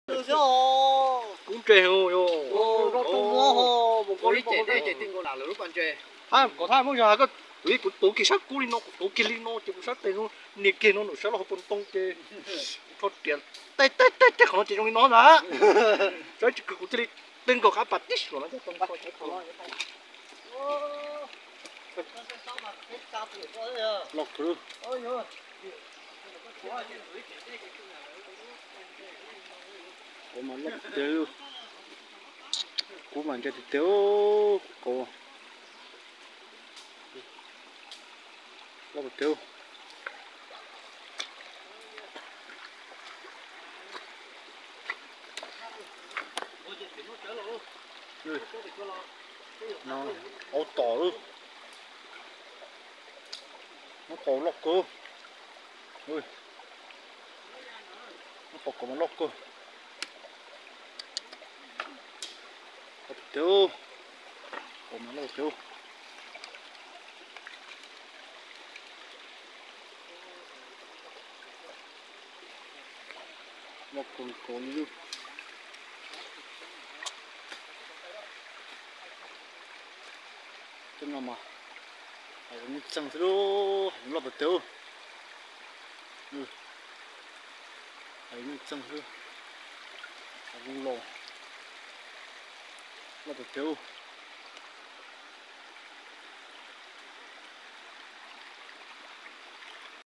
Kub ntse, kub ntse. Hab kom thab muab yog hais koj, kuv tuav kiag sab kub li no, kuv tuav kiag li no ces kuv sab tes no nias kiag no nws sab laj hauv paus ntoo ces kuv rho riam tej tej tej tej qhov no ces zoo li no ntag. Saib tsis kawg kuv thiaj li tej nkaus qab pas tib suas no. Loj kawg. Kuv mas loj tiag tiag, kuv mas ntse tiag tiag, kuv loj tiag tiag. Aub tom lub, muab pom loj kawg. Muab pom kom mas loj kawg. Loj tiag tiag, kom mas loj tiag. Loj kawg nkaus li. Tej no mas hais nyuj txeeg xwb lauj, hais loj tiag tiag. Hais nyuj txeeg xwb, hais los loj tiag tiag.